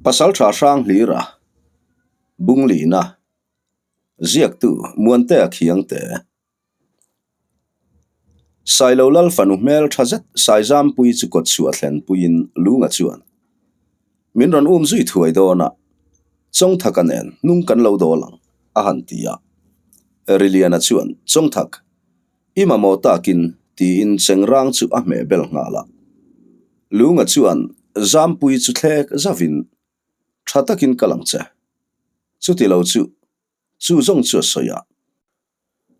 Pasaltha Hranghlira, Bunglina, Ziaktu Muantea Khiangte. Sailo Lal fanu hmel tha zet Saizampui chu kawt chhuah thlen puiin Lunga chuan min rawn um zui thuai dawn a, Chawngthaka nen hnung kan lo dawl ang, a han ti a. Riliana chuan, Chawngthak, i mamawh takin, tiin Chengrang chu a hmeh bel nghal a. Lunga chuan Zampui chu thlek zavin, Tha takin kal ang che. Chuti lo chu, chu zawng chu a sawi a.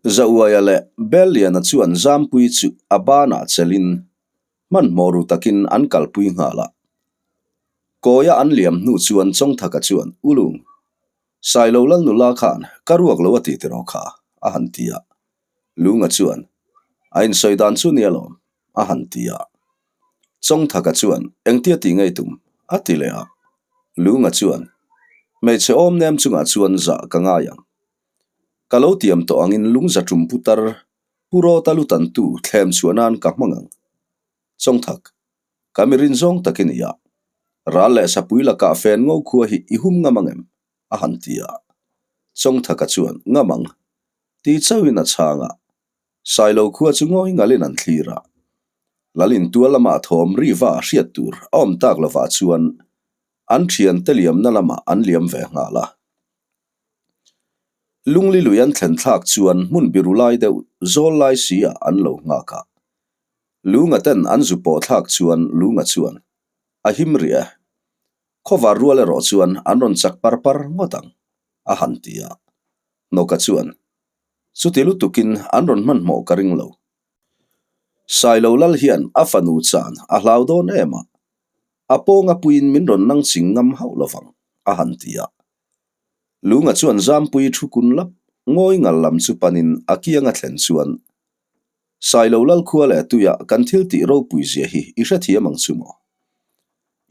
Zauaia leh Belliana chuan Zampui chu a banah chelin hmanhmawh ru takin an kalpui nghal a. Kawia an liam hnu chuan Chawngthaka chuan, Ulung, Sailo Lalnula khan ka ruak lo a ti tiraw kha, a han ti a. Lunga chuan, A insawi dan chu nia lawm, a han ti a. Chawngthaka chuan, Engtia ti ngei tum? a ti leh a. Lunga chuan, Hmeichhe awm nem chungah chuan zah ka ngai ang. Ka lo tiam tawh angin lungza tum putar Pu Rawta lutantu thlem chhuah nan ka hmang ang. Chawngthak, ka mi rin zawng tak i ni a. Ral leh sapui lakah fen ngo khua hi i hum ngam ang em? a han ti a. Chawngthaka chuan, Ngam ang. Ti chauhin a chhang a. Sailo khua chu ngawi ngalin an thlir a. Lalin tual lamah thawm riva hriat tur a awm tak lovah chuan an thiante liamna lamah an liam ve nghal a. Lungli lui an thlen thlak chuan hmun biru lai deuh zawl lai si ah an lo nghak a. Lunga ten an zu pawh thlak chuan Lunga chuan a him rih e. Khawvar rual erawh chuan an rawn chak par par ngawt ang, a han ti a. Hnawka chuan, Chuti lutukin an rawn hmanhmawh ka ring lo. Sailo lal hian a fanu chan a hlau dawn em a, a pawnga puiin min rawn nang ching ngam hauh lovang, a han ti a. Lunga chuan Zampui thu kun lap ngawi ngal lam chu panin a kianga thlen chuan, Sailo Lalkhua leh tuia kan thil tih ropui zia hi i hrethiam ang chu maw?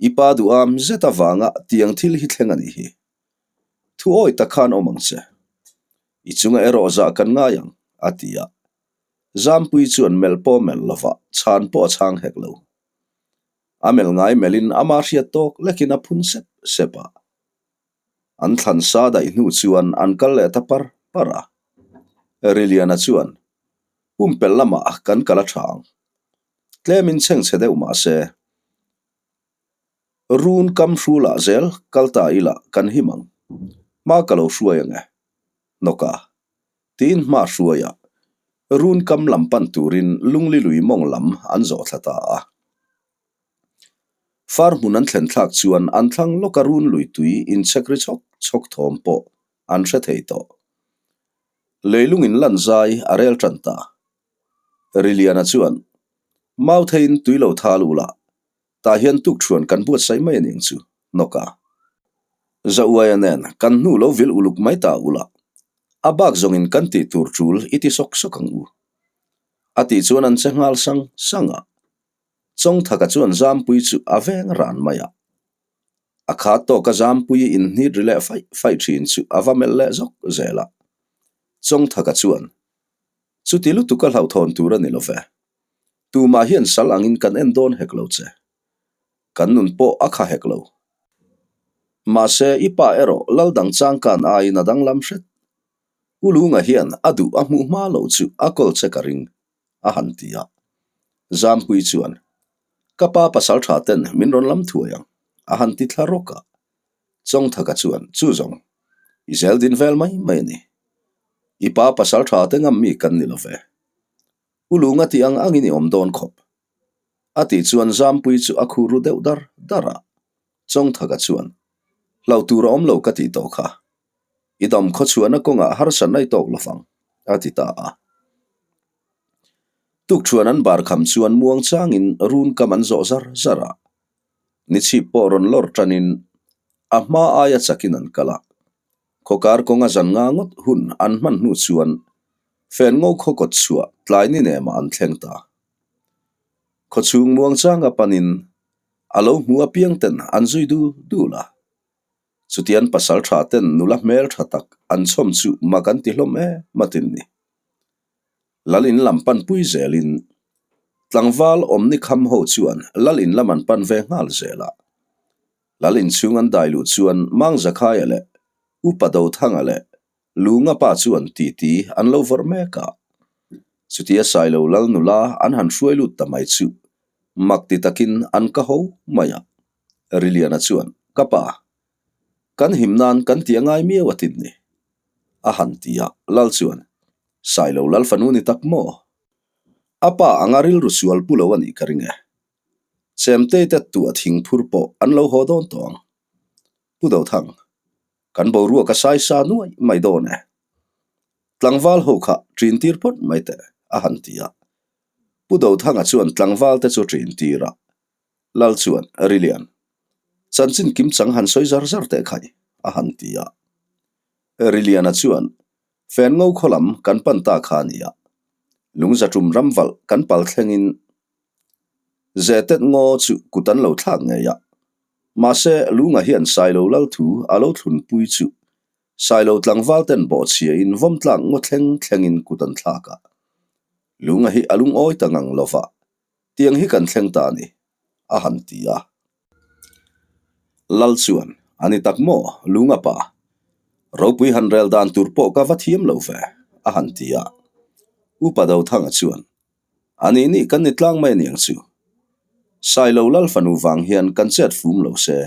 I pa duham zet avanga tiang thil hi thleng a nih hi. Thu awi tak khan awm ang che. I chunga erawh zah kan ngai ang, a ti a. Zampui chuan melh pawh melh lova chhan pawh a chhang hek lo. A melh ngai melhin ama hriat tawk lekin a phun sep sep a. An thlan sa daih hnu chuan an kal leh ta par par a. Riliana chuan, Pumpelh lamah kan kal a tha ang. Tlemin chhengchhe deuh mah se, run kam hrulah zel kal ta ila kan him ang. Hma ka lo hruai ang e. Hnawka, tiin hma hruai a, run kam lam pan turin lungli lui mawng lam an zawh thla ta a. Far hmun an thlen thlak chuan an thlang lawka run lui tui inchhek ri chhawk chhawk thawm pawh an hre thei tawh. Leilung in lan zai a rel tan ta. Riliana chuan, Mau theiin tui lo thal ula, tah hian tukṭhuan kan buatsaih mai a ning chu, hnawk a. Zauaia nen kan hnu lo vil uluk mai ta ula, a bak zawngin kan tih tur ṭul i ti sawk sawk ang u. A tih chuan an che nghal sang sang a. Chawngthaka chuan Zampui chu a veng ran mai a. A khat tawka Zampui inhnit ri leh faih faih thin chu a va melh leh zawk zel a. Chawngthaka chuan, Chuti lutuk a hlauhthawn tur a ni lo ve. Tumah hian sal angin kan en dawn hek lo che. Kan nun pawh a kha hek lo. Mahse, i pa erawh lal dang changkan aiin a danglam hret. U Lunga hian a duh a hmuh hma lo chu a kawl che ka ring. a han ti a. Zampui chuan, Ka pa pasal tha ten min rawn lam thuai ang, a han ti thla rawk a. Chawngthaka chuan, Chu zawng, i zel din vel mai mai a ni. I pa pasal tha te ngam mi kan ni lo ve. U Lunga tih ang angin i awm dawn khawp. A tih chuan Zampui chu a khu ru deuh dar dar a. Chawngthaka chuan, Hlauh tur a awm lo ka tih tawh kha. I dam khawchhuahna kawngah harsatna i tawk lovang, a ti ta a. Tukṭhuan an bar kham chuan muang changin run kam an zawh zar zar a. Nichhip pawh rawn lawr ṭanin a hma aia chakin an kal a. Khawkar kawnga zan nga ngawt hun an hman hnu chuan fen ngo khaw kawt chhuah tlai ni nemah an thleng ta. Khawchhung muang changa panin a lo hmu apiang ten an zui dul dul a. Chutian pasal tha ten nula hmel tha tak an chhawm chu mak an ti hlawm em a tin ni. Lal in lam pan pui zelin tlangval awmni kham ho chuan lal in lam an pan ve nghal zel a. Lal inchhung an dai luh chuan Mangzakhaia leh Upa Dothanga leh Lunga pa chuan titi an lo vawrh mek a. Chutia Sailo lal nula an han hruai lut ta mai chu mak ti takin an ka ho mai a. Riliana chuan, Ka pa, kan him nan kan ti a ngai miau a tin ni, a han ti a. Lal chuan, Sailo lal fanu ni tak maw? A pa anga rilru sual pu lo a nih ka ring e. Chemtei te tuah thingphur pawh an lo haw dawn tawh ang. Pu Dothang, Kan boruak a sai sa nuai mai dawn e. Tlangval ho kha ṭin tir phawt mai teh, a han ti a. Pu Dothanga chuan tlangval te chu ṭin tir a. Lal chuan, Rilian, chanchin kimchang han sawi zar zar teh khai, a han ti a. Riliana chuan, Fen ngo khaw lam kan pan ta kha a ni a. Lungzaṭum ramvalh kan pal thlengin Zetet ngaw chu kut an lo thlak ngei a. Mahse, Lunga hian Sailo lal thu a lo thlunpui chu Sailo tlangval ten bawhchhiain vawmtlak ngaw thleng thlengin kut an thlak a. Lunga hi a lungawi ta ngang lo va, tiang hi kan thleng ta a ni, a han ti a. Lal chuan, A ni tak maw, Lunga pa? Ropui han rel dan tur pawh ka va thiam lo ve, a han ti a. Upa Dothanga chuan, A nih nih kan ni tlang mai aniang chu. Sailo lal fanu vang hian kan chet fum lo se.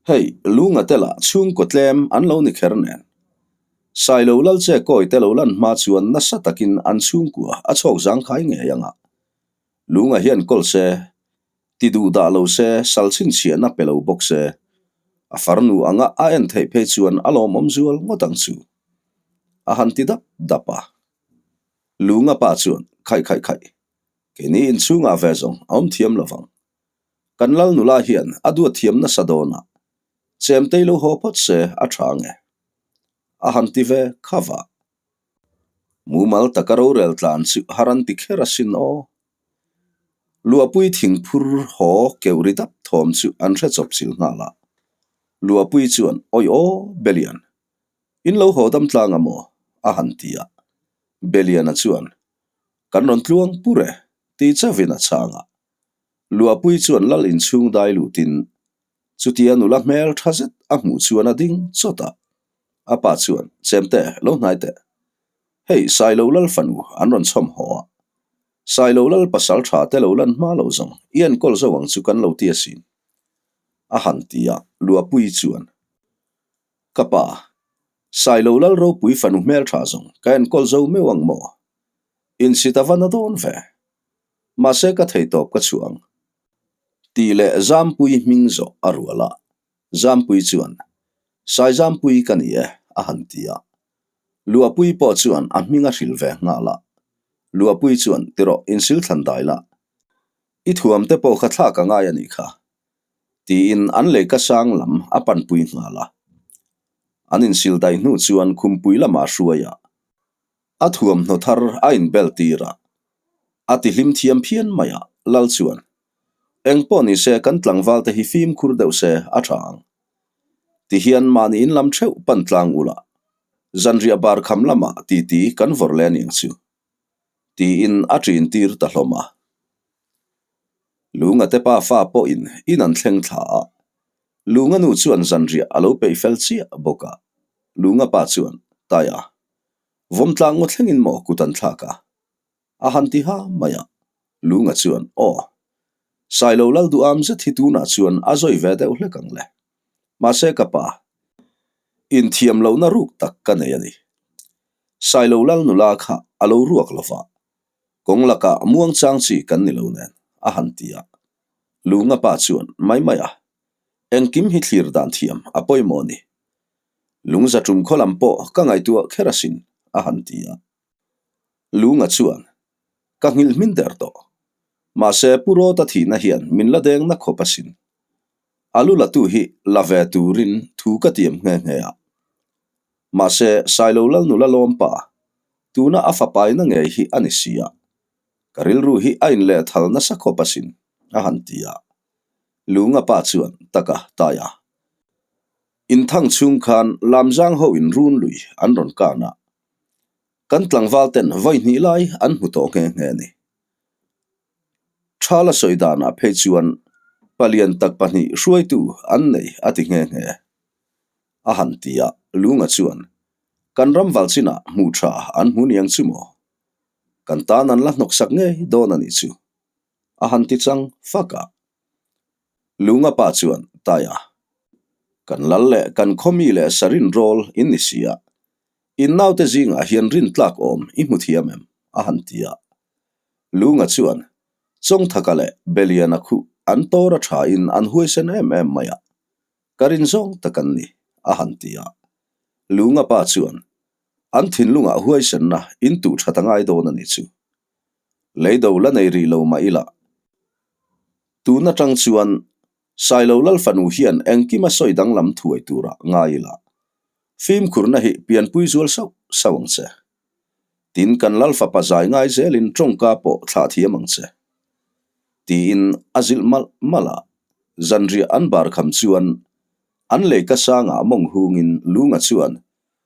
Hei, Lunga te lah chhungkaw tlem an lo ni kher nen. Sailo lal che kawi te lo lan hma chuan nasa takin an chhungkua a chhawk zangkhai ngei ang a. Lunga hian kawl se, ti duh dah lo se, sal chhinchhiahna pe lo bawk se. A farnu anga a en theih phei chuan a lawmawm zual ngawt ang chu. A han ti dap dap a. Lunga pa chuan, Khaih khaih khaih, keini inchhungah ve zawng a awm thiam lo vang. Kan lal nula hian a duat thiam nasa dawn a, chemtei lo haw phawt se a tha nge? A han ti ve kha va. Mumal taka rorel tlan chu har an ti kher asin aw. Luahpui thingphur haw keuh ri dap thawm chu an hre chawp chil nghal a. Luahpui chuan, Awi aw, Belian, In lo haw dam tlang a maw? a han ti a. Beliana chuan, Kan rawn tluang pur e, ti chauhin a chhang a. Luahpui chuan lal inchhung dai lutin chutia nula hmel tha zet a hmuh chuan a ding chawt a. A pa chuan, Chemte, lo hnai teh. Hei, Sailo lal fanu an rawn chhawm haw a. Sailo lal pasal tha te lo lan hma lo zawng i enkawl zo ang chu kan lo ti asin, a han ti a. Luahpui chuan, Ka pa, Sailo lal ropui fanu hmeltha zawng ka enkawl zo meuh ang maw? Insit a va na dawn ve. Mahse ka thei tawp ka chhuah ang. Tih leh Zampui hming zawh a rual a, Zampui chuan, Saizampui ka ni e, a han ti a. Luahpui pawh chuan a hming a hrilh ve nghal a. Luahpui chuan, Tirawh, insil thlan dai la. I thuam te pawh kha thlak a ngai a nih kha. Tiin an leika sang lam a panpui nghal a. An insil daih hnu chuan khumpui lamah a hruai a, a thuamhnaw thar a inbel tir a, a ti hlim thiam phian mai a, Lal chuan, Eng pawh ni se kan tlangval te hi fimkhur deuh se a tha ang. Tihian mahni in lam theuh pan tlang ula, zanriah bar kham lamah titi kan vawrh leh aniang chu. Tiin a ṭin tir ta hlawm a. Lunga te pa fa pawhin in an thleng thla a, Lunga nu chuan zanriah a lo peih fel chiah bawk a. Lunga pa chuan, Taia, vawmtlang ngaw thlengin maw kut an thlak a? A han ti ha mai a. Lunga chuan, Aw, Sailo lal duham zet hi tunah chuan a zawi ve deuh hlek ang le. Mahse ka pa, inthiam lohna ruk tak ka nei a ni. Sailo lal nula kha a lo ruak lo va, Kawng lakah muangchang chi kan ni lo nen, a han ti a. Lunga pa chuan, Mai mai a, engkim hi thlir dan thiam a pawimawh ni. Lungza tum khaw lam pawh ka ngaihtuah kher asin, a han ti a. Lunga chuan, Ka nghilh hmin der tawh. Mahse, Pu Rawta thihna hian min la deng na khawp asin. A lu latu hi la ve turin thu ka tiam nghe nghe a. Mahse, Sailo lal nula lawm pa, tuna a fapaina ngei hi a ni si a, ka rilru hi a inlehthal nasa khawp asin, a han ti a. Lunga pa chuan, Taka, Taia. Inthang chhung khan Lamzang ho in run lui an rawn kan a, kan tlangval ten vawi hnih lai an hmu tawh nghe nghe a ni. Thala sawi danah phei chuan. Palian tak pahnih hruaitu an nei a ti nghe nghe. A han ti a, Lunga chuan, Kan ram val chinah hmuh tha an hmu niang chu maw? Kan tan an la hnawksak ngei dawn a nih chu. A han ti chang fak a. Lunga pa chuan, Taia, kan lal leh kan khawmi leh sarin rawl in ni si a, in naute zingah hian rintlak awm i hmu thiam em? a han ti a. Lunga chuan, Chawngthaka leh Beliana khuh an tawr a thain an huaisen em em mai a, ka rin zawng tak an ni, a han ti a. Lunga pa chuan, An thinlungah huaisenna in tuh that a ngai dawn a nih chu. Leido la nei rih lo mah ila. Tun atang chuan Sailo Lal fanu hian engkim a sawi danglam thuai turah ngai ila. Fimkhurna hi pianpui zual sauh sauh ang che. Tin kan Lal fapa zai ngai zelin tawngka pawh thlah thiam ang che. Tiin a zilh malh malh a, zanriah an bar kham chuan an leika sangah mawng hungin Lunga chuan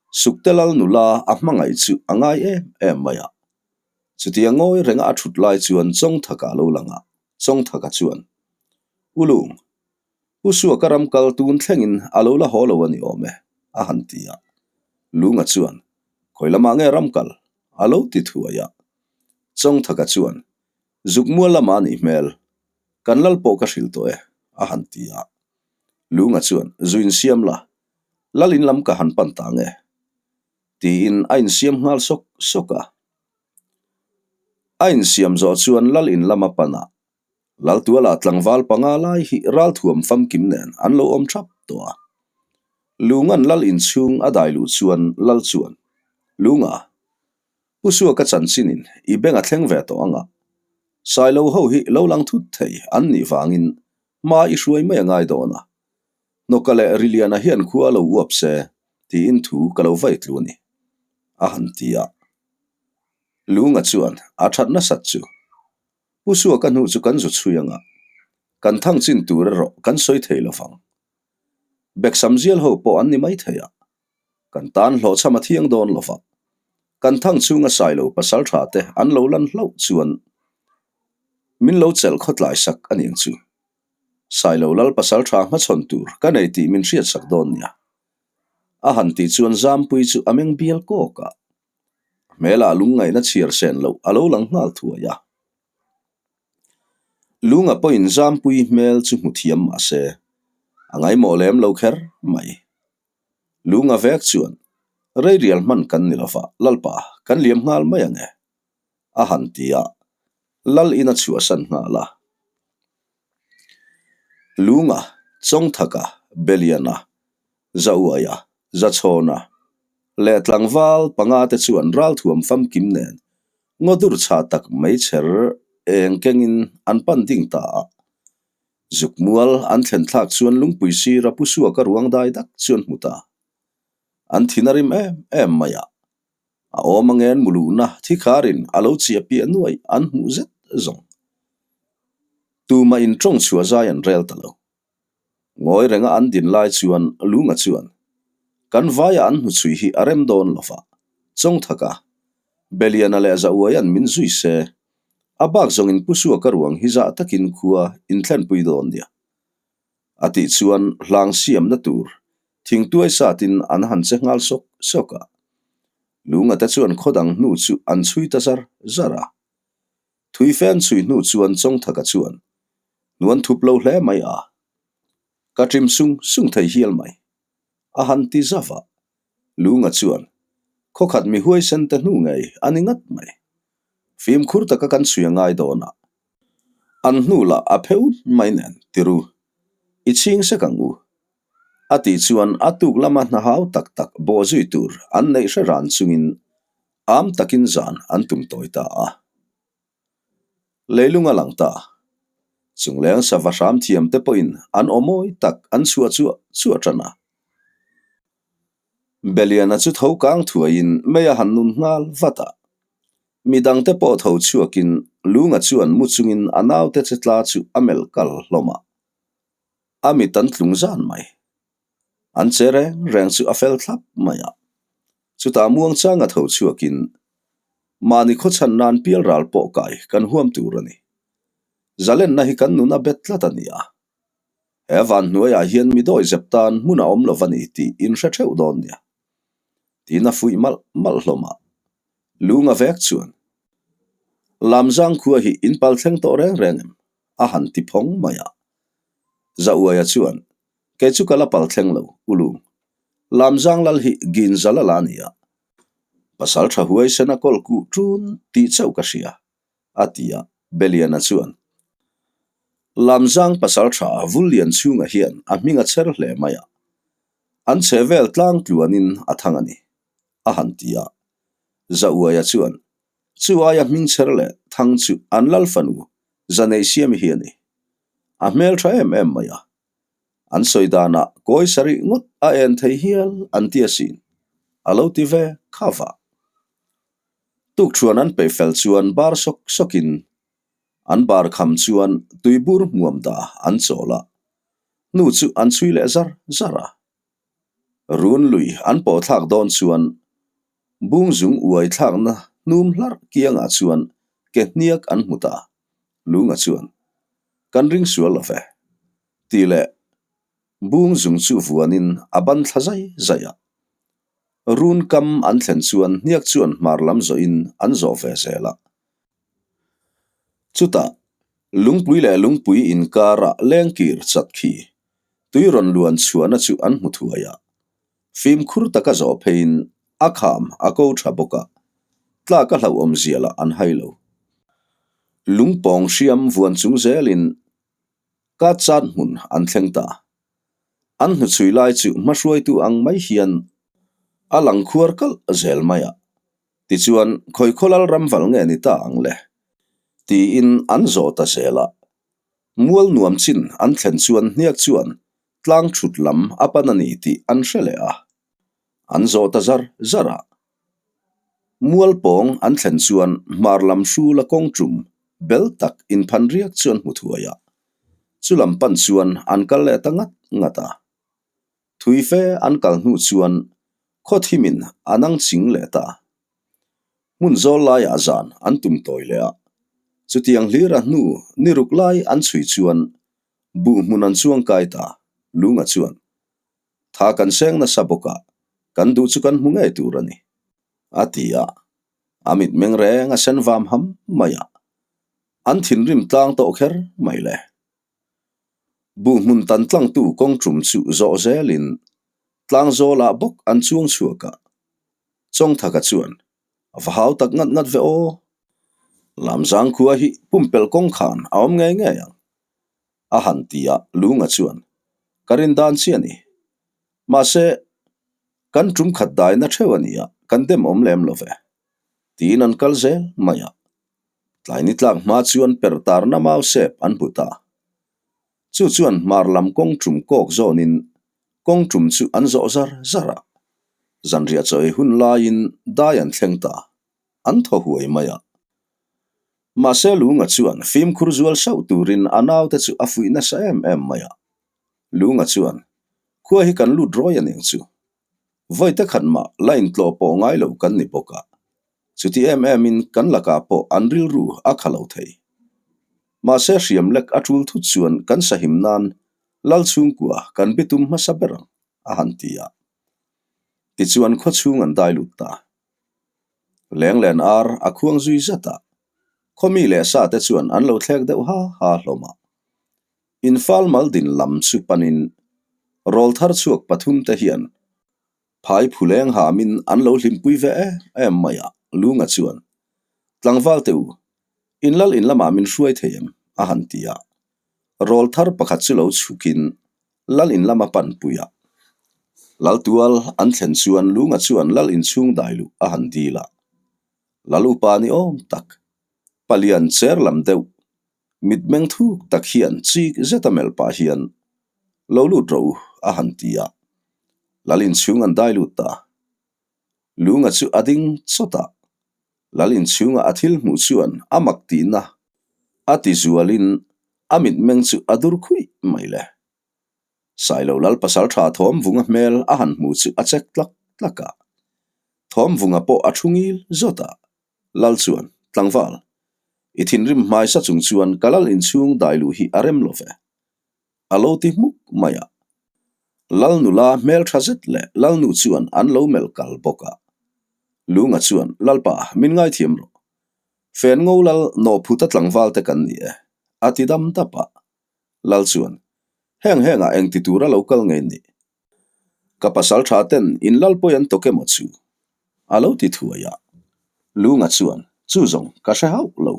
Sukte Lal nula a hmangaih chu a ngai em em mai a. Chutia ngawi renga a thut lai chuan Chawngthaka a lo lang a, Chawngthaka chuan, U Lung, Pu Suaka ram kal tun thlengin a lo la haw lo a ni awm e, a han ti a. Lunga chuan, Khawi lamah nge ram kal? a lo ti thuai a. Chawngthaka chuan, Zukmual lamah a nih hmel, kan lal pawh ka hrilh tawh e, a han ti a. Lunga chuan, Zu insiam la, lal in lam ka han pan ta nge? Tiin a insiam nghal sawk sawk a. A insiam zawh chuan lal in lam a pan a, Laltuala tlangval panga lai hi ralthuam famkim nen an lo awm thap tawh a. Lunga'n lal inchhung a dai luh chuan lal chuan, Lunga, Pu Suaka chanchinin i beng a thleng ve tawh ang a, Sailo ho hi lo lang thut thei an nih vangin hma i hruai mai a ngai dawn a, Hnawka leh Riliana hian khua lo uap se tiin thu ka lo vai tlu a ni, a han ti a. Lunga chuan a that nasat chu Pu Suaka hnu chu kan zu chhui ang a, kan thang chin tur erawh kan sawi thei lo vang. Beksam zial ho pawh an ni mai thei a, kan tan hlawhchham a thiang dawn lo va, kan thang chhunga Sailo pasal tha te an lo lan hlauh chuan min lo chelh khawtlai sak a niang chu. Sailo lal pasal tha hmachhawn tur ka nei tih min hriatsak dawn nia. A han tih chuan Zampui chu a meng bial kawk a. Hmelah lungngaihna chhiar sen loh a lo lang nghal thuai a. Lunga pawhin Zampui hmel chu hmu thiam mah se, a ngaimawh lem lo kher mai. Lunga vek chuan, Reirial hman kan ni lova, Lalpa, kan liam nghal mai ang e, a han ti a, Lal in a chhuahsan nghal a. Lunga, Chawngthaka, Beliana, Zauaia, Zachhawna leh tlangval panga te chuan ralthuam famkim nen ngaw dur chhah tak mai chher eng kengin an pan ding ta a. Zukmual an thlen thlak chuan lungpui sira pu suaka ruang dai dak chu an hmu ta. An thin a rim em em mai a. A awm angen muluhna thikharin a lo chiah piah nuai an hmuh zet zawng. Tumah in tawng chhuah zai an rel ta lo. Ngawi renga an din lai chuan Lunga chuan, Kan vaia an hnuchhui hi a rem dawn lo va, Chawngthaka, Beliana leh Zauaia'n min zui se, a bak zawngin Pu Suaka ruang hi zah takin khua inthlenpui dawn nia. A tih chuan hlang siamna tur thingtuai satin an han che nghal sawk sawk a. Lunga te chuan khaw dang hnu chu an chhui ta zar zar a. Thui fen chhui hnu chuan Chawngthaka chuan, Hnuan thup lo hle mai a, ka ṭim sung sung thei hial mai, a han ti zauh a. Lunga chuan, Khawkhat mi huaisen te hnu ngei a ni ngat mai. Fimkhur taka kan chhui a ngai dawn a, an hnu lah a pheu mai nen tiru, i chhing sek ang u, a tih chuan a tuk lama hna hau tak tak bawh zui tur an neih hre ran chungin am takin zan an tum tawi ta a. Leilung a lang ta. Chungleng sava hram thiam te pawhin an aw mawi tak an chhuah chuah chuah tan a. Beliana chu tho kang thuaiin mei a han nun nghal vat a. Midang te pawh tho chhuakin Lunga chuan mu chungin a naute che tla chu a melh kal hlawm a. A mit an tlung zan mai. An che reng reng chu a fel thlap mai a. Chutah muangchanga tho chhuakin mahni khawchhan nan pial ral pawh kai kan huam tur a ni. Zalenna hi kan nun a bet tlat a ni a. He van hnuaiah hian mi dawi zep tan hmun a awm lo va ni tih in hre theuh dawn nia. Tiin a fuih malh malh hlawm a. Lunga vek chuan, Lamzang khua hi in pal thleng tawh reng reng em? a han ti phawng mai a. Zauaia chuan, Kei chu ka la pal thleng lo, U Lung. Lamzang lal hi Ginzal a la ni a. Pasal tha huaisen a kawl kuh ṭun tih chauh ka hria, a ti a, Beliana chuan, Lamzang pasal tha Vullian chhunga hian a hming a chher hle mai a, an chhe vel tlang tluanin a thang a ni, a han ti a. Zauaia chuan, Chu aia hming chher leh thang chu an lal fanu Zaneihsiami hi a ni. A hmel tha em em mai a, an sawi danah kawi sarih ngawt a en thei hial an ti asin, a lo ti ve kha vah. Tukṭhuan an peih fel chuan bar sawk sawkin an bar kham chuan tuibur hmuam da an chawl a, hnu chu an chhui leh zar zar a. Run lui an pawh thlak dawn chuan bungzung uai thlakna hnum hlarh kiangah chuan ke hniak an hmu ta, Lunga chuan, Kan ring sual lo ve, tih leh bungzung chu vuanin a ban thla zai zai a. Run kam an thlen chuan hniak chuan hmar lam zawhin an zawh ve zel a. Chutah, lungpui leh lungpui inkarah lengkir chat khi tui rawn luan chhuahna chu an hmu thuai a. Fimkhur taka zawh pheiin a kham a ko tha bawk a, tlak a hlauhawm zia lah an hai lo. Lungpawng hriam vuan chung zelin ka chat hmun an thleng ta. An hnuchhui lai chu hmahruaitu ang mai hian a lang khuar kalh zel mai a, tichuan khawi khawlal ram val nge ni ta ang le? tiin an zawh ta zel a. Mual nuam chin an thlen chuan hniak chuan tlang thut lam a pan a ni tih an hre leh a, an zawh ta zar zar a. Mual pawng an thlen chuan hmar lam hrul a kawng tum bel tak inphan riak chu an hmu thuai a, chu lam pan chuan an kal leh ta ngat ngat a. Thui fe an kal hnu chuan khaw thimin a nang ching leh ta. Hmun zawl laiah zan an tum tawi leh a, chutiang hlira hnu ni ruk lai an chhui chuan buh hmun an chuang kai ta, Lunga chuan Tha kan seng nasa bawk a, kan duh chu kan hmu ngei tur a ni, a ti a. A mitmeng reng a sen vam ham mai a, an thinrim tlang tawh kher mai le. Buh hmun tan tlangtu kawng tum chu zawh zelin tlangzawlah bawk an chuang chhuak a, Chawngthaka chuan a va hau tak ngat ngat ve aw. Lamzang khua hi pumpelh kawng khan a awm ngei ngei ang, a han ti a, Lunga chuan, Ka rin dan chi a ni. Mahse, kan tum khat daina theuh a nia, kan dem awm lem lo ve. Tiin an kal zel mai a. Tlai ni tlak hma chuan per tarna mau sep an hmu ta. Chu chuan hmar lam kawng tum kawk zawnin kawng tum chu an zawh zar zar a. Zanriah chawi hun laiin dai an thleng ta. An thaw huai mai a. Mahse Lunga chuan fimkhur zual sauh turin a naute chu a fuih nasa em em mai a. Lunga chuan, Khua hi kan lut rawi a ning chu. Vawi te khat mah la intlawh pawh ngai lo kan ni bawk a. Chuti em emin kan lakah pawh an rilru a kha lo thei. Mahse hriam lek a tul thut chuan kan sahim nan lal chhungkua kan bitum hmasa ber ang, a han ti a. Tichuan khaw chhung an dai lut ta. Lenglen ar a khuang zui zat a, khaw mi leh sa te chuan an lo thlek deuh ha ha hlawm a. Infal mal din lam chu panin rawlthar chhuak pathum te hian Phai phuleng hamin an lo hlimpui ve em em mai a, Lunga chuan, Tlangval te u, in lal in lamah min hruai thei em? a han ti a. Rawl thar pakhat chu lo chhukin lal in lama panpui a. Lal tual an thlen chuan Lunga chuan lal inchhung dai luh a han dil a. Lal upa ni awm tak, palian cher lam deuh, Mitmeng thuk tak hian chik zeta melh pah hian, Lo lut rawh u, a han ti a. Lal inchhung an dai lut ta. Lunga chu a ding chawt a. Lal inchhunga a thil hmuh chuan a mak tihna a ti zualin a mitmeng chu a dur khuih mai le. Sailo Lal pasal tha Thawmvunga hmel a han hmuh chu a chek tlak tlak a. Thawmvunga pawh a thu ngil zawt a. Lal chuan, Tlangval, i thinrim hmaisa chung chuan ka lal inchhung dai luh hi a rem lo ve. A lo ti hmuk mai a. Lal nula hmeltha zet leh Lalnu chuan an lo melh kal bawk a. Lunga chuan, Lalpa, min ngaithiam rawh. Fen ngo lal nawhphuta tlangval te kan ni e, a ti dam dap a. Lal chuan, Heng hengah eng ti tura lo kal ngei ni? Ka pasal tha ten in lal pawi an tawk emaw chu? A lo ti thuai a. Lunga chuan, Chu zawng, ka hre hauh lo.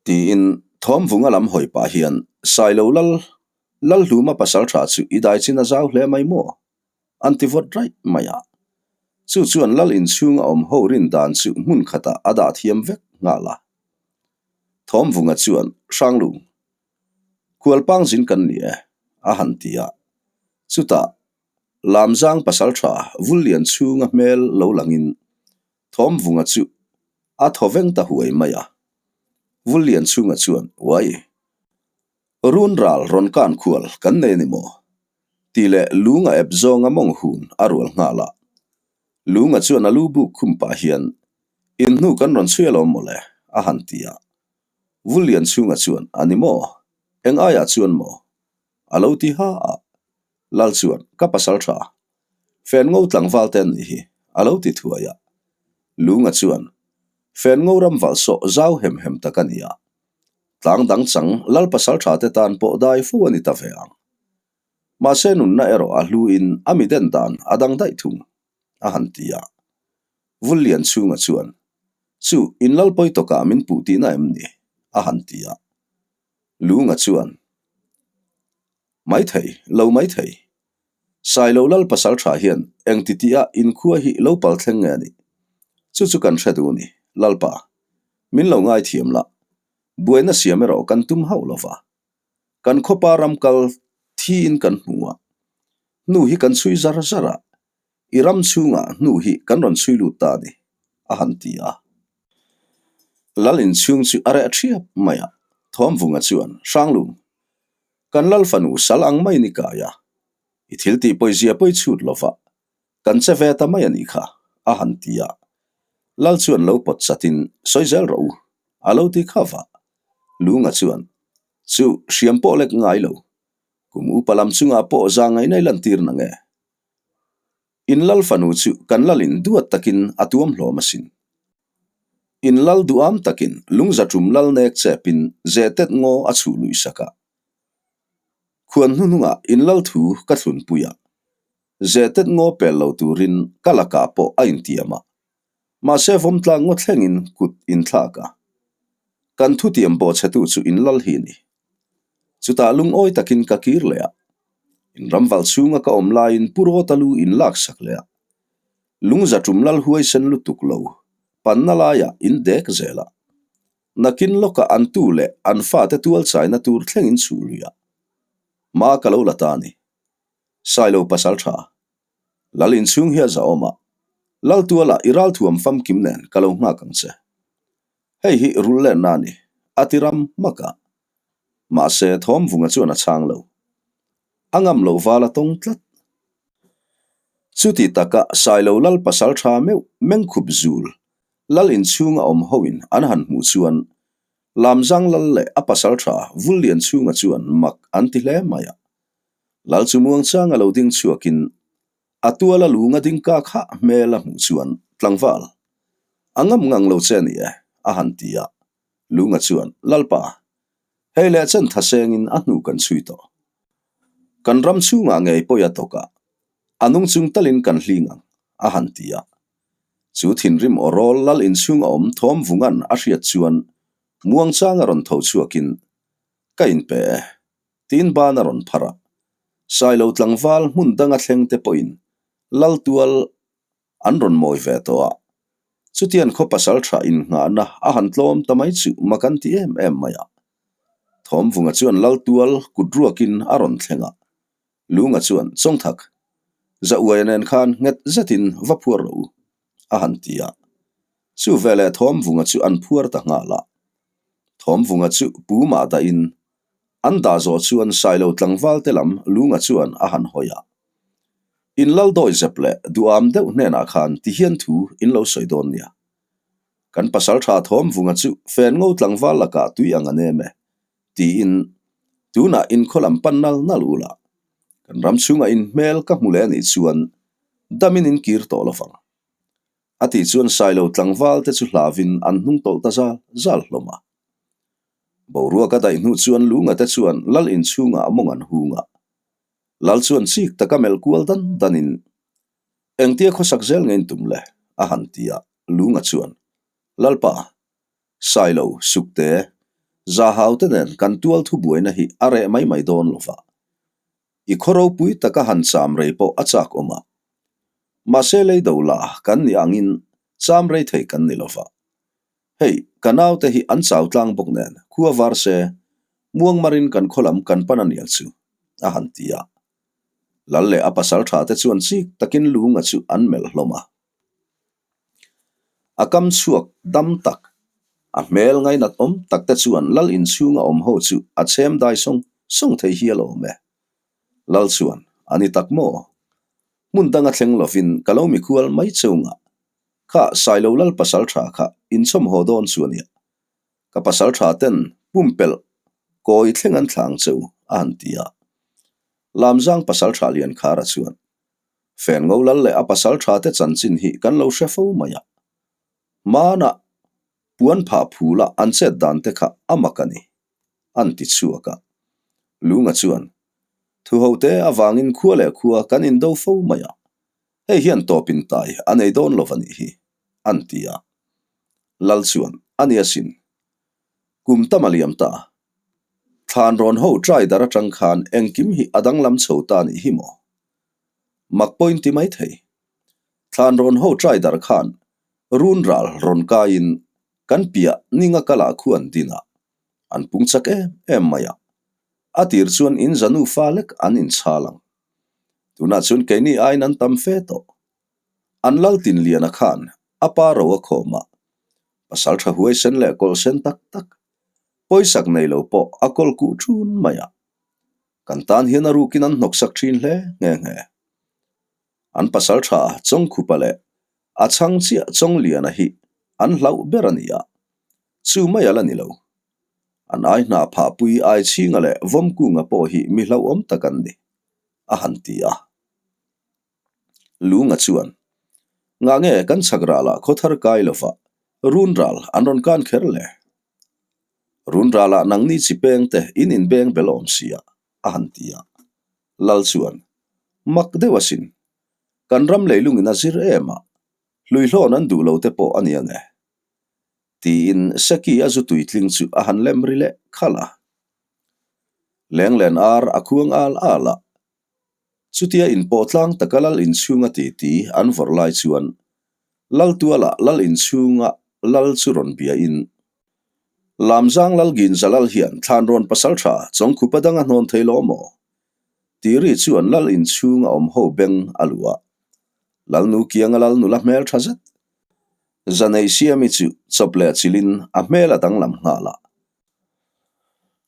Tiin Thawmvunga lam hawi pah hian, Sailo lal, Lalhluma pasal tha chu i dai chin a zau hle mai maw? An ti vawt raih mai a. Chu chuan lal inchhunga awm ho rin dan chu hmun khatah a dah thiam vek nghal a. Thawmvunga chuan, Hranglung, Kualpang zin kan ni e, a han ti a. Chutah, Lamzang pasal tha Vullian chhunga hmel lo langin Thawmvunga chu a thaw veng ta huai mai a. Vullian chhunga chuan, Uai! Run ral rawn kan khual kan nei a ni maw? Tih leh lunga ep zawnga mawng hun a rual nghal a. Lunga chuan a lu buk khum pah hian, In hnu kan rawn chhui alawm mawle, a han ti a. Vullian chhunga chuan, A ni maw? Eng aiah chuan maw? A lo ti ha a. Lal chuan, Ka pasal tha. Fen ngo tlangval te an nih hi, a lo ti thuai a. Lunga chuan, Fen ngo ram valh sawh zau hem hem tak a ni a. Tlang dang chang lal pasal tha te tan pawh dai fo a ni ta ve ang. Mahse nunna erawh a hlu in a mi den dan a dang daih thung, a han ti a. Vullian chhunga chuan, Chu, in lal pawi tawkah min puh tihna em ni? a han ti a. Lunga chuan, Maithei, lo maithei. Sailo lal pasal tha hian eng ti tih a inkhua hi lo pal thleng nge a nih? Chu chu kan hre duh ni, Lalpa. Min lo ngaithiam lah. Buaina siam erawh kan tum hauh lo va. Kan khawpa ram kal thiin kan hmu a. Hnu hi kan chhui zar zar a, i ram chhungah hnu hi kan rawn chhui lut ta a ni, a han ti a. Lal inchhung chu a reh thiap mai a, Thawmvunga chuan, Hranglung, kan lal fanu sal ang mai ni kai a, i thil tih pawizia pawi chhut lo va, kan che ve ta mai a nih kha, a han ti a. Lal chuan lo pawt chatin, Sawi zel rawh u, a lo ti kha va. Lunga chuan, Chu, hriam pawh lek ngai lo. Kum upa lam chungah pawh za ngaih nai lantir na nge? In lal fanu chu kan lalin duat takin a tuam hlawm asin. In lal duham takin lungzaṭum lal nek chepin zehtet ngaw a chhuh luih sak a. Khuan hnuhnungah in lal thu ka thlunpui a, zehtet ngaw pel lo turin ka lakah pawh a intiam a. Mahse vawmtlang ngaw thlengin kut inthlak a. Kan thutiam bawhchhetu chu in lal hi a ni. Chutah lungawi takin ka kir leh a. In ramval chhunga ka awm laiin Pu Rawta lu in laksak leh a. Lungza tum lal huaisen lutuk lo panna laiah in dek zel a. Nakin lawkah an tu leh an fate tual chaina tur thlengin chhuh lui a. Hma ka lo la ta a ni. Sailo pasal tha. Lal inchhung hi a zahawm a. Lal tualah i ralthuam famkim nen ka lo nghak ang che. Hei hi rul lenna a ni, a ti ram hmak a. Mahse, Thawmvunga chuan a chhang lo. A ngam loh val a tawng tlat. Chuti taka Sailo lal pasal tha meuh mengkhup zul lal inchhunga awm hoin an han hmuh chuan Lamzang lal leh a pasal tha Vullian chhunga chuan mak an ti hle mai a. Lal chu muangchanga lo ding chhuakin A tuala lunga ding ka kha hmel a hmuh chuan tlangval a ngam ngang lo che ni e, a han ti a. Lunga chuan, Lalpa, hei leh chen tha sengin a hnu kan chhui tawh. Kan ram chhungah ngei pawi a tawk a, a nung chung talin kan hling ang, a han ti a. Chu thinrim aw rawl lal inchhung a awm thawm vungan a hriat chuan muangchang a rawn tho chhuakin, Ka inpe e, Tiin ban a rawn phar a. Sailo tlangval hmun danga thleng te pawhin lal tual an rawn mawi ve tawh a. Chutian khaw pasal tha innghahna a han tlawm ta mai chu mak an ti em em mai a. Thawmvunga chuan lal tual kut ruakin a rawn thleng a. Lunga chuan, Chawngthak, za uaia nen khan nghet zetin va phuar rawh u, a han ti a. Chu veleh Thawmvunga chu an phuar ta nghal a. Thawmvunga chu pu mah dahin An dah zawh chuan Sailo tlangval te lam Lunga chuan a han hawi a. In lal dawi zep leh duham deuh hnenah khan ti hian thu in lo sawi dawn nia. Kan pasal tha Thawmvunga chu fen ngo tlangval lakah tui ang a nem e, tiin. Tunah in khaw lam pan nal nal u la, kan ram chhungah in hmel ka hmu leh a nih chuan damin in kir tawh lo vang. A tih chuan Sailo tlangval te chu hlauin an hnung tawlh ta zal zal hlawm a. Boruak a daih hnu chuan Lunga te chuan Lal inchhungah mawng an hung a. Lal chuan chik taka melh kual dan danin engtia khawsak zel nge in tum le? a han ti a, Lunga chuan, Lalpa, Sailo, Sukte, Zahau te nen kan tual thu buaina hi a reh mai mai dawn lo va. I khaw ropui taka han cham rei pawh a chak awm a. Mahse lei do la kan nih angin cham rei thei kan ni lo va. Hei, ka naute hi an chau tlang bawk nen khua var se, muangmarin kan khaw lam kan pan a niang chu, a han ti a. Lal leh a pasal tha te chuan chik takin Lunga chu an melh hlawm a. A kam chhuak dam tak, a hmel ngainat awm tak te chuan Lal inchhunga awm ho chu a chhem dai sawng sawng thei hial awm e. Lal chuan, A ni tak maw? Hmun danga thleng lovin ka lo mikhual mai chungah Kha Sailo Lal pasal tha kha inchawm haw dawn chu a nia. Ka pasal tha ten pumpelh kawi thleng an thlang che u a han ti a. Lamzang pasal tha Liankhara chuan, Fengo Lal leh a pasal tha te chanchin hi kan lo hre fo mai a. Hmanah puan phah phula an chet dan te kha a mak a ni, an ti chhuak a. Lunga chuan, Thuhote avangin khua leh khua kan indo fo mai a. Hei hian tawp in tai a nei dawn lo a nih hi, an ti a. Lal chuan, A ni asin. Kum tam a liam ta. Thlan rawn ho trai dar atang khan engkim hi a danglam chho ta nih hi maw? Mak pawhin ti mai thei. Thlan rawn ho trai dar khan run ral rawn kaiin kan piah ninga kalah khu an din a, an pung chak em em mai a. A tir chuan in za nufa lek an inchhal ang. Tunah chuan keini aiin an tam fe tawh. An lal tin liana khan a pa ro a khawm a, pasal tha huaisen leh kawlhsen tak tak, pawisak nei lo pawh a kawl kuh thun mai a. Kan tan hian a rukin an hnawksak thin hle nghe nghe. An pasal tha Chawngkhupa leh a chhang chiah Chawngliana hi an hlauh ber a ni a, chu mai a la ni lo. An ai hna phahpui Aichhinga leh Vawmkunga pawh hi mi hlauhawm tak an ni, a han ti a. Lunga chuan, Ngah nge kan chhak ralah khawthar kai lova run ral an rawn kan kher le? Run ralah nangni chi peng te in inbeng bel awm sia, a han ti a. Lal chuan, Mak deuh asin, kan ram leilungin a zir em a, hluihlawn an duh lo te pawh a nia nge? Tiin Seki a zu tuitling chu a han lem ri leh khalh a. Lenglen ar a khuang al al a. Chutia inpawh tlang taka lal inchhunga titi an vawrh lai chuan Lal tualah lal inchhunga lal chu rawn biain Lamzang lal Ginza lal hian thlanrawn pasal tha Chawngkhupa dang a hnawn thei lo maw? Tih ri chuan lal inchhunga awm ho beng a luh a. Lalnu kianga lal nula hmel tha zet Zanei Siami chu chawp leh chilhin a hmel a danglam nghal a.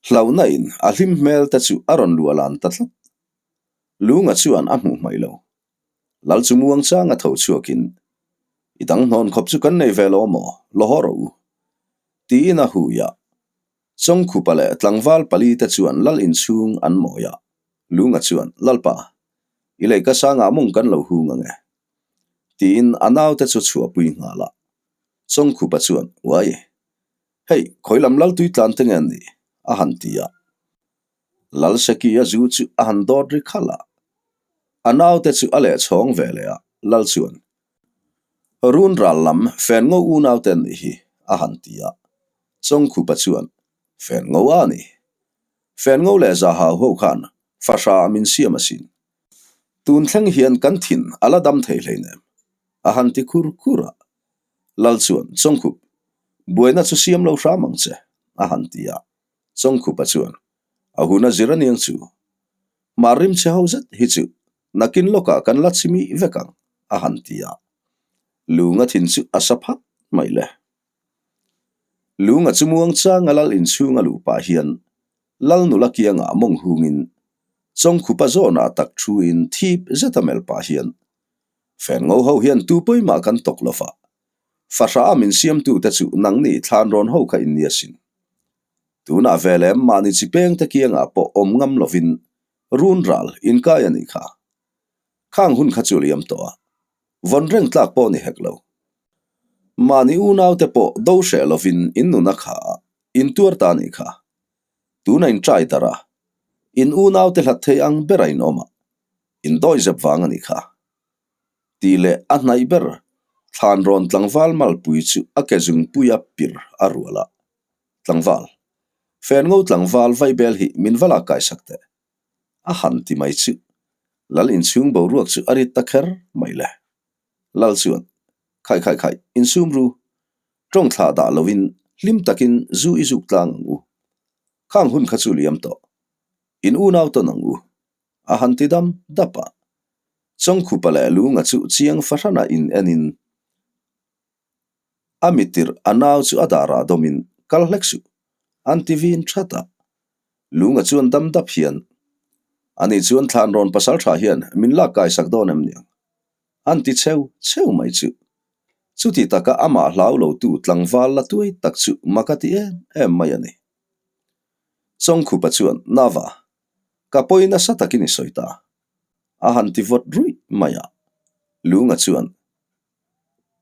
Hlauhna in a hlim hmel te chu a rawn luah lan ta tlat. Lunga chuan a hmuh hmaih lo. Lal chu muang chang a tho chhuakin, I dang hnawn khawp chu kan nei ve lo maw, la haw rawh u. Tiin a hui a. Chawngkhupa leh tlangval pali te chuan lal inchhung an mawi a. Lunga chuan, Lalpa, i leika sangah mawng kan lo hung ang e. Tiin a naute chu chhuahpui nghal a. Chawngkhupa chuan, Uai, hei, khawi lam lal tui tlan te nge an nih? a han ti a. Lal Seki a zu chu a han dawt ri khalh a. A naute chu a leh chhawng ve leh a, Lal chuan, Run ral lam fen ngo unaute an nih hi, a han ti a. Chawngkhupa chuan, Fen ngo a ni. Fen ngo leh Zahau ho khan fahra min siam asin. Tun thleng hian kan thin a la dam thei hleinem, a han ti khur khur a. Lal chuan, Chawngkhup, buaina chu siam lo hram ang che, a han ti a. Chawngkhupa chuan, A hun a zir aniang chu. Mah rimchhe ho zet hi chu nakin lawkah kan la chimih vek ang, a han ti a. Lunga thin chu a sa phat mai le. Lunga chu muang changa lal inchhunga luh pah hian Lal nula kiangah mawng hungin Chawngkhupa zawnah tak thuin thip zeta melh pah hian Fen ngo ho hian tu pawimah kan tawk lo va, fahrah a min siamtute chu nangni thlan rawn ho kha in ni asin. Tunah ve lem mahni chi peng te kiangah pawh awm ngam lovin run ral inkai a nih kha. Khang hun kha chu liam tawh a, vawn reng tlak pawh ni hek lo. Mahni unaute pawh do hreh lovin in nun a kha a, in tuar ta a nih kha. Tuna in trai darh a, in unaute hlat thei ang bera in awm a, in dawihzep vang a nih kha. Tih leh a hnaih ber thlan rawn tlangval malpui chu a ke zungpuia pir a rual a. Tlangval, Fengo tlangval vaibel hi min va lak kaisak teh. A han ti mai chu Lal inchhung boruak chu a rit ta kher mai le. Lal chuan, Khai khai khai, insum ru. Tawng thlah dah loin hlim takin zu i zuk tlang ang u. Khang hun kha chu liam tawh. In unau tawn ang u. A han ti dam dap a. Chawngkhupa leh Lunga chu chiang fahrana in enin a mitir a nau chu a darah dawmin kal hlek suh an ti vin that a. Lunga chuan dam dap hian, Ani chuan Thlanrawn pasal tha hian min lak kaisak dawn em niang? An ti cheu cheu mai chu. Chuti taka amah hlau lotu tlangval la tuai tak chu mak a ti em em mai a ni. Chawngkhupa chuan, Nava, ka pawi nasa takin i sawi ta. A han ti vawt ruih mai a. Lunga chuan,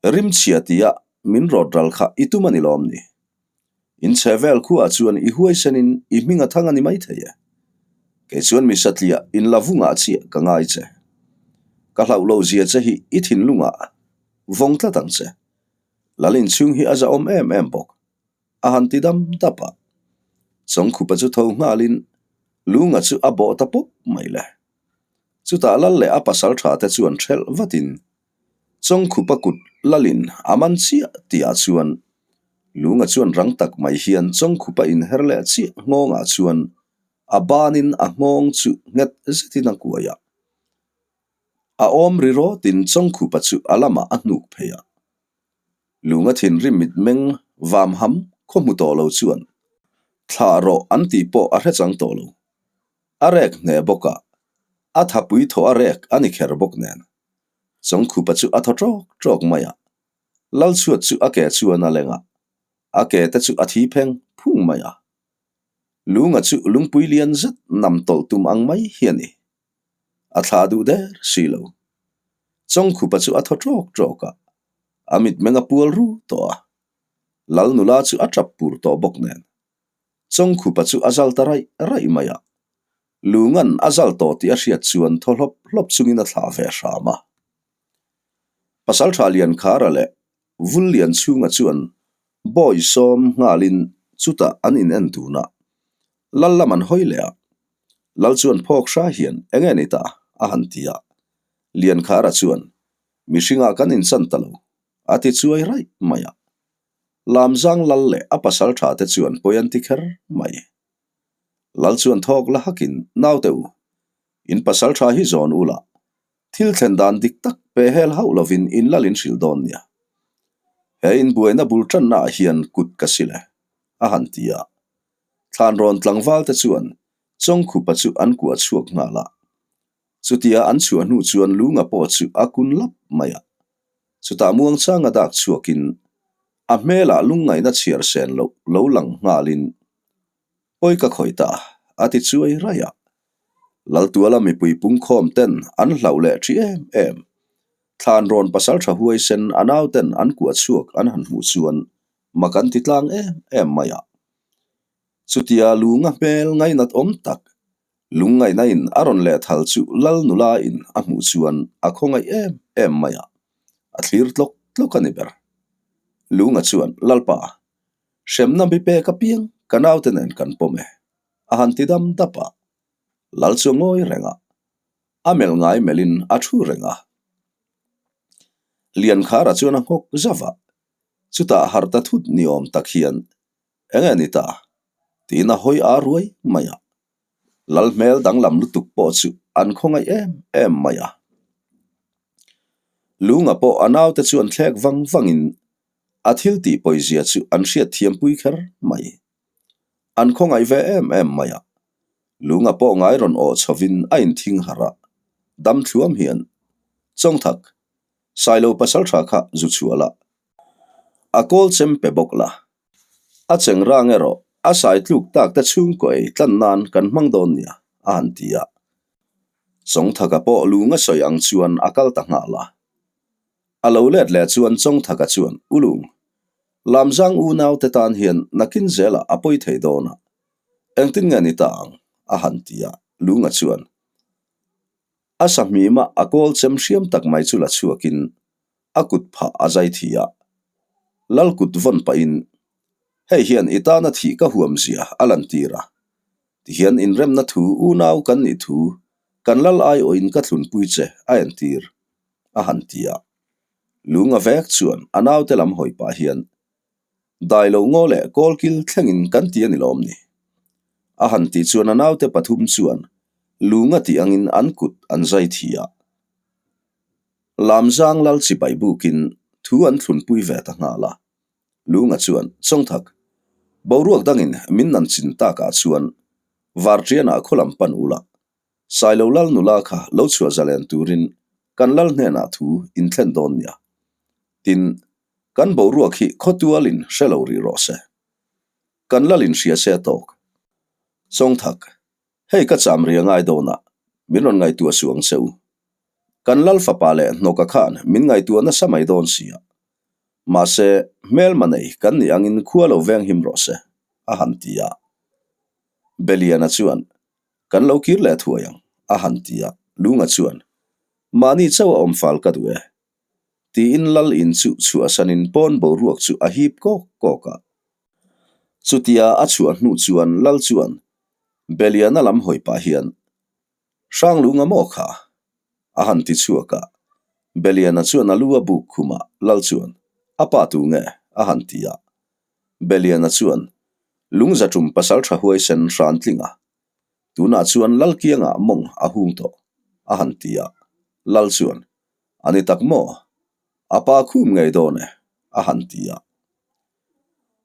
Rimchhia tia min rawt ral kha i tum a ni lawm ni? In chhe vel khuaah chuan i huaisenin i hming a thang a ni maithei e. Kei chuan mi satliah in la vungah chiah ka ngai che. Ka hlauh lo zia che hi i thinlungah vawng tlat ang che. Lal inchhung hi a zahawm em em bawk. A han ti dam dap a. Chawngkhupa chu tho nghalin Lunga chu a bawh ta pawp mai le. Chutah lal leh a pasal tha te chuan ṭhelh vatin Chawngkhupa kut lalin a man chiah tihah chuan Lunga chuan rang tak mai hian Chawngkhupa inher leh chiah nghawngah chuan a banin a nghawng chu nghet zetin a kuai a. A awm ri rawtin Chawngkhupa chu a lamah a hnuk phei a. Lunga thinrim mitmeng vam ham khaw hmu tawh lo chuan thlah rawh an tih pawh a hre chang tawh lo. A rek hneh bawk a, a thapui thaw a rek a ni kher bawk nen. Chawngkhupa chu a thaw ṭawk ṭawk mai a, Lalchhuat chu a ke chuan a leng a, a ke te chu a thi pheng phung mai a. Lunga chu lungpui lian zet nam tawlh tum ang mai hi a ni. A thla duh der si lo. Chawngkhupa chu a thaw ṭawk ṭawk a, a mitmeng a pual ru tawh a. Lal nula chu a ṭap pur tawh bawk nen. Chawngkhupa chu a zal ta raih raih mai a, Lungan a zal tawh tih a hriat chuan thaw hlawp hlawp chungin a thlah ve hram a. Pasalṭha Liankhara leh Vullian chhunga chuan bawi sawm nghalin chutah an in en dun a, Lal lam an hawi leh a. Lal chuan phawk hra hian eng nge ni ta? a han ti a. Liankhara chuan, Mihringah kan inchan ta lo, a ti chuai raih mai a. Lamzang lal leh a pasal tha te chuan pawi an ti kher mai. Lal chuan thawk la hakin, Naute u, in pasal tha hi zawn u la, thil thlen dan dik tak pe hel hauh lovin in lal in hrilh dawn nia. He inbuaina bul tannaah hian kut ka sil e, a han ti a. Thlanrawn tlangval te chuan Chawngkhupa chu an kuah chhuak nghal a. Chutia an chhuah hnu chuan Lunga pawh chu a kun lap mai a. Chutah muangchanga dak chhuakin a hmelah lungngaihna chhiar sen loh lo lang nghalin, Pawi ka khawih ta, a ti chuai raih a. Laltuala mipui pungkhawm ten an hlauh leh ṭhi em em. Thlanrawn pasalṭha huaisen a nauten an kuah chhuak an han hmuh chuan mak an ti tlang em em mai a. Chutia lunga hmel ngainat awm tak Lungngaihna in a rawn lehthal chu Lal nula in a hmuh chuan a khawngaih em em mai a, a thlir tlawk tlawk a ni ber. Lunga chuan, Lalpa, hremna mi pek apiang ka naute nen kan pawm e, a han ti dam dap a. Lal chu a ngawi reng a, a melh ngai melhin a thu reng a. Liankhara chuan a nghawk zauh a, chutah harh ta thut ni awm tak hian Eng nge ni ta? Tiin a hawi a ruai mai a. Lal hmel danglam lutuk pawh chu an khawngaih em em mai a. Lunga pawh a naute chu an thlek vang vangin a thil tih pawizia chu an hriat thiampui kher mai. An khawngaih ve em em mai a. Lunga pawh ngai rawn awh chhovin a inthing harh a, dam thluam hian, Chawngthak, Sailo pasaltha kha zu chhuah la, a kawl chem pe bawk la. A cheng rang erawh A sai tluk tak te chhungkaw ei tlan nan kan hmang dawn nia, a han ti a. Chawngthaka pawh lunga sawi ang chuan a kal ta nghal a. A lo let leh chuan Chawngthaka chuan, U Lung, Lamzang unaute tan hian nakin zelah a pawi thei dawn a, engtin nge ni ta ang? a han ti a. Lunga chuan a sahmima a kawl chem hriam tak mai chu la chhuakin a kut phah a zai thi a. Lal kut vawn pahin, Hei hian i tana thih ka huam zia a lantir a. Tihian inremna thu unau kan nih thu kan lal aiawhin ka thlunpui che a entir, a han ti a. Lunga vek chuan a naute lam hawi pah hian, Dai lo ngaw leh kawlkil thlengin kan ti a ni lawm ni? A han tih chuan a naute pathum chuan lunga tih angin an kut an zai thi a. Lamzang lal chibai bukin thu an thlunpui ve ta nghal a. Lunga chuan, Chawngthak, boruak dangin min nan chin takah chuan Varṭianah khaw lam pan ula, Sailo lal nula kha lo chhuah zalen turin kan lal hnenah thu in thlen dawn nia. Tin, kan boruak hi khawtualin hre lo rih rawh se. Kan lalin hria se a tawk. Chawngthak, Hei ka cham ri a ngai dawn a, min rawn ngaihtuah suh ang che u. Kan lal fapa leh hnawka khan min ngaihtuah nasa mai dawn si a. Mahse, hmelma nei kan nih angin khua lo veng him rawh se, a han ti a. Beliana chuan, Kan lo kir leh thuai ang, a han ti a. Lunga chuan, Mahni chauh a awm fal ka duh e. Tiin lal in chu chhuahsanin pawn boruak chu a hip kawk kawk a. Chutia a chhuah hnu chuan lal chuan Beliana lam hawi pah hian, Hranglunga maw kha? a han ti chhuak a. Beliana chuan a lu a buk khum a, lal chuan, A pa tu nge? a han ti a. Beliana chuan, Lungza tum pasal tha huaisen hran tling a. Tunah chuan lal kiangah mawng a hung tawh, a han ti a. Lal chuan, A ni tak maw? A pa khum ngei dawn e, a han ti a.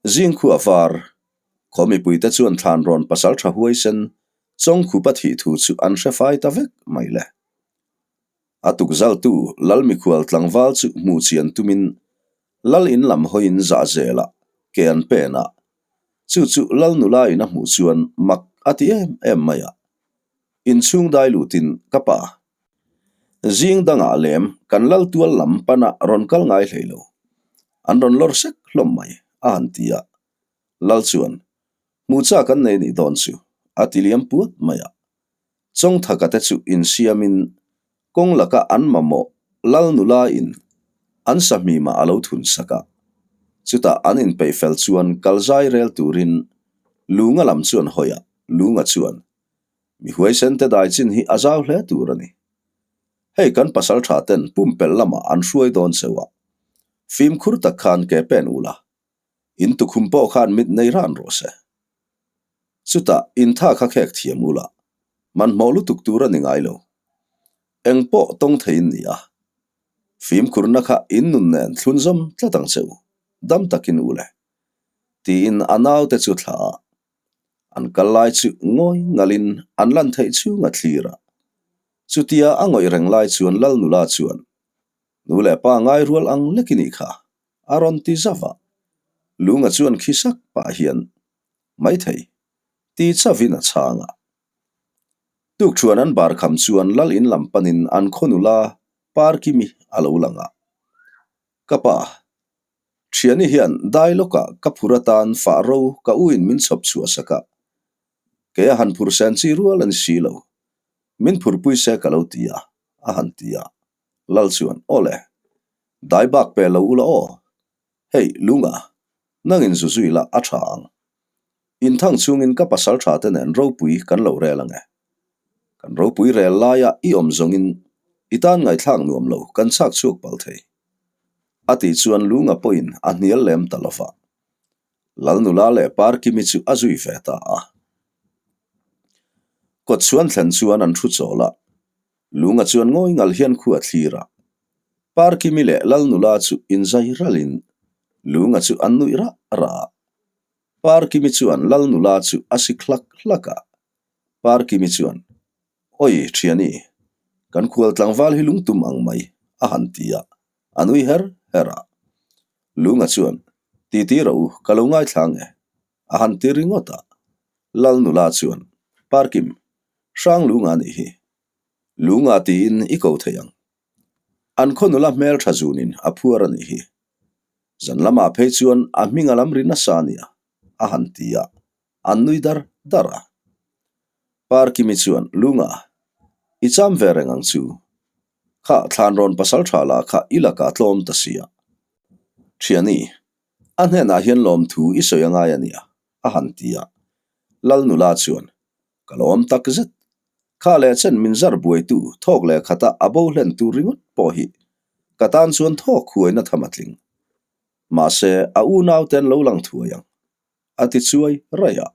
Zingkhua var, khaw mipuite chuan thlan rawn pasal tha huaisen Chawngkhupa thih thu chu an hre fai ta vek mai le. A tukzaltu Lal mikhual tlangval chu hmuh chian tumin Lal in lam hawiin zah zelah ke an pen a, chu chu Lal nula in a hmuh chuan mak a ti em em mai a. Inchhung dai lutin ka pa Zing dangah lem kan lal tual lam pana rawn kal ngai hlei lo. An rawn lawr sek hlawm mai, a han ti a. Lal chuan, Hmuh chak an nei nih dawn chu, a ti liam puat mai a. Chawngthaka te chu insiamin kawng laka an mamawh lal nula in an sahmimah a lo thun sak a. Chutah an inpeih fel chuan kal zai rel turin Lunga lam chuan hawi a, Lunga chuan, Mi huaisen te dai chin hi a zau hle tur a ni. Hei kan pasal tha ten pumpelh lamah an hruai dawn cheu a, fimkhur tak khan ke pen ula, in tukhum pawh khan mit nei ran rawh se. Chutah in tha kha khek thiam ula, manhmawh lutuk tur a ni ngai lo. Eng pawh tawng thei in ni a, fimkhurna kha in nun nen thlunzawm tlat ang che u, dam takin ule. Tiin a naute chu thlah a. An kal lai chu ngawi ngalin an lan theih chhung a thlir a. Chutia a ngawih reng lai chuan Lal nula chuan, Nu leh pa ngai rual ang lek i nih kha, a rawn ti zauh a. Lunga chuan khi sak pah hian, Maithei, ti chauhin a chhang a. Tukṭhuan an bar kham chuan Lal in lam panin an khaw nula Parkimi a lo lang a. Ka pa, Thiani hian dai lawkah ka phur atan fah ro ka u in min chhawp chhuah sak a, kei a han phur sen chi rual a ni si lo. Min phurpui se ka lo ti a, a han ti a. Lal chuan, Aw le, dai bak pe lo ula aw. Hei, Lunga, nangin zu zui la a tha ang. Inthang chungin ka pasal tha te nen ropui kan lo rel ang e. Kan ropui rel laia i awm zawngin i tan ngaihthlak nuam lo kan chhak chhuak palh thei. A tih chuan Lunga pawhin a hnial lem ta lo va. Lal nula leh Parkimi chu a zui ve ta a. Kawt chhuan thlen chuan an thu chawl a. Lunga chuan ngawi ngal hian khu a thlir a. Parkimi leh Lal nula chu inzai ralin Lunga chu an nuih rah rah a. Parkimi chuan Lal nula chu a sik hlak hlak a. Parkimi chuan, Awi, thiani, kan khual tlangval hi lungtum ang mai, a han ti a, a nui her her a. Lunga chuan, Titi ro, ka lo ngaithla nge? A han ti ringawt a. Lal nula chuan, Parkim, hrang lunga nih hi. Lunga tiin i ko thei ang. An khaw nula hmeltha zunin a phuar a nih hi. Zan lamah phei chuan a hming a lam ri nasa a nia, a han ti a, an nui dar dar a. Parkimi chuan, Lunga, i cham ve reng ang chu. Kha thlanrawn pasal tha lah kha i lakah tlawm ta sia. Thiani, a hnenah hian lawmthu i sawi a ngai a nia, a han ti a. Lal nula chuan, Ka lawm tak zet. Kha leh chen min zar buaitu thawk leh khata a bo hlen tur ringawt pawh hi ka tan chuan thawk huaina tham a tling. Mahse, a unaute an lo lang thuai ang. A ti chuai raih a.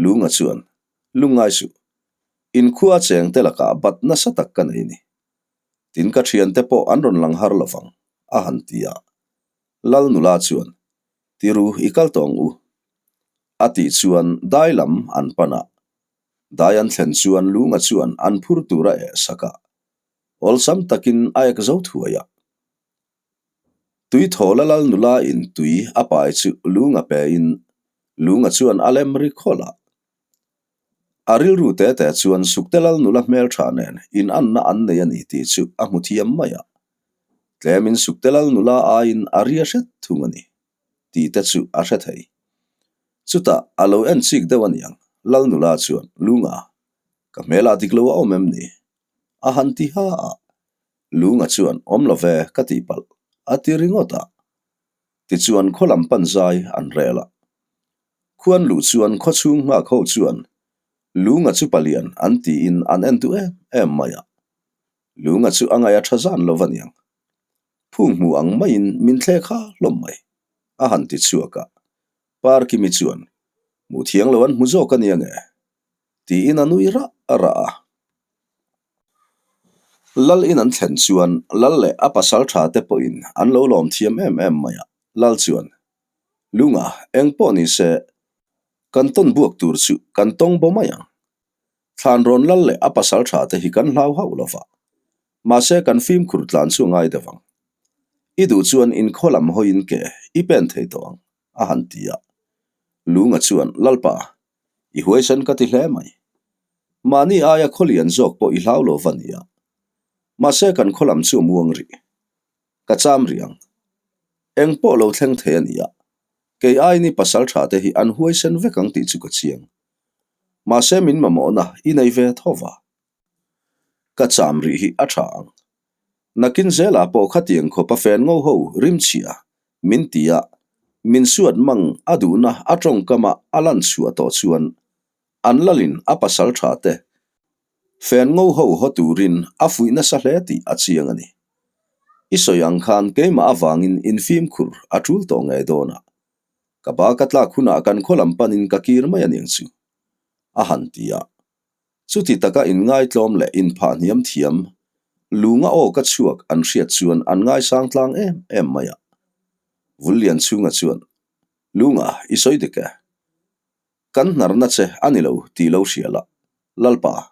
Lunga chuan, Lungngai suh. Inkhua cheng te lakah bat nasa tak ka nei ni. Tin ka thiante pawh an rawn lang har lovang, a han ti a. Lal nula chuan, Tiru i kal tawh ang u. A tih chuan dai lam an pan a. Dai an thlen chuan Lunga chuan an phur tur a eh sak a. Awlsam takin a ek zo thuai a. Tui thawla lal nula in tui a pai chu Lunga pe in Lunga chuan a lem ri khawlh a. A rilru te te chuan Sukte lal nula hmeltha nen in anna an nei a ni tih chu a hmu thiam mai a. Tlemin Sukte lal nula aiin a ria hret thung a ni tih te chu a hre thei. Chutah a lo en chik deuh a niang, lal nula chuan, Lunga, ka hmelah dik lo a awm em ni? A han ti ha a. Lunga chuan, Awm lo ve, ka tih palh, a ti ringawt a. Tichuan khaw lam pan zai an rel a. Khuan luh chuan khawchhung nghak ho chuan Lunga chu palian an tiin an en duh em em mai a. Lunga chu a ngaih a tha zan lo va niang. Phung hmu ang maiin min thlek ha hlawm mai, a han ti chhuak a. Parkimi chuan, Hmuh thiang lo an hmu zawk a nia nge? tiin a nui rah rah a. Lal in an thlen chuan Lal leh a pasal tha te pawhin an lo lawm thiam em em mai a. Lal chuan, Lunga, eng pawh ni se, kan tawn buak tur chu kan tawng bo mai ang. Thlanrawn Lal leh a pasal tha te hi kan hlau hauh lo va. Mahse kan fimkhur tlan chu a ngai deuh ang. I duh chuan inkhaw lam hawiin ke i pen thei tawh ang, a han ti a. Lunga chuan, Lalpa, i huaisen ka ti hle mai. Mahni aia khaw lian zawk pawh i hlau lo va nia. Mahse kan khaw lam chu a muang rih. Ka cham rih ang. Eng pawh lo thleng thei a nia. Kei aini pasal tha te hi an huaisen vek ang tih chu ka chiang. Mahse min mamawhna i nei ve tho va. Ka cham rih hi a tha ang. Nakin zelah pawh khatiang khawp a fen ngo ho rimchhia min ti a, min suat mang a duhna a tawngkama a lan chhuah tawh chuan an lalin a pasal tha te fen ngo ho haw turin a fuih nasa hle tih a chiang a ni. I sawi ang khan keimah avangin infimkhur a tul tawh ngei dawn a, ka ba ka tlak hunah kan khaw lam panin ka kir mai a niang chu, a han ti a. Chuti taka inngaitlawm leh inphah hniam thiam, lunga aw ka chhuak an hriat chuan an ngaisang tlang em em mai a. Vullian chhunga chuan, Lunga, i sawi dik e. Kan hnarna che a ni lo tih lo hria la. Lalpa,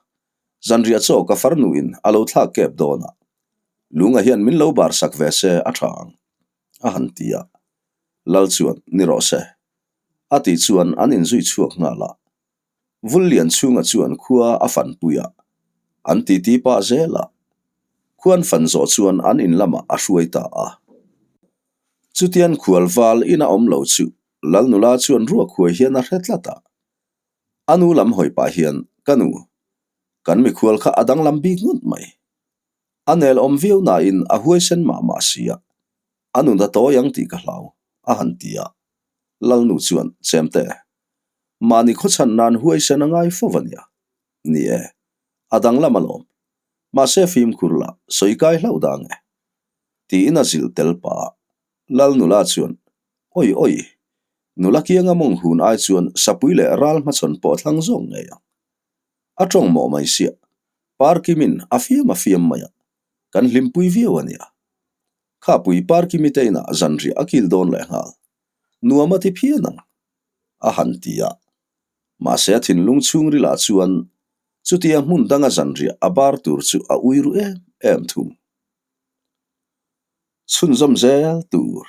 zanriah chaw ka farnuin a lo thlak kep dawn a. Lunga hian min lo bar sak ve se a tha ang, a han ti a. Lal chuan, Ni rawh se. A tih chuan an inzui chhuak nghal a. Vullian chhunga chuan khua a fanpui a, an titi pah zel a. Khuan fan zawh chuan an in lamah a hruai ta a. Chutian khual val ina awm lo chu Lal nula chuan ruak huai hian a hre tlat a. A nu lam hawi pah hian, Ka nu, kan mikhual kha a danglam bik ngawt mai. A nel awm viau nain a huaisen mah mah si a, a nun a tawi ang tih ka hlau, a han ti a. Lal nu chuan, Chemte, Mahni khawchhan nan huaisen a ngai fo va nia. Ni e, a danglam alawm. Mahse fimkhur la, sawi kai hlauh dang e. Tiin a zilh tel pah a. Lal nula chuan, Awi awi, nula kianga mawng hun ai chuan sapui leh ral hmachhawn pawh a thlang zawk ngei ang. A tawng mawh mai siah. Parkimin a fiam a fiam mai a, kan hlimpui viau a nia. Khapui Parkimi te inah zanriah a kil dawn leh nghal. Nuam a ti phian ang. a han ti a. Mahse a thinlung chhungrilah chuan chutia hmun danga zanriah a bar tur chu a ui ru em em thung. Chhunzawm zel tur.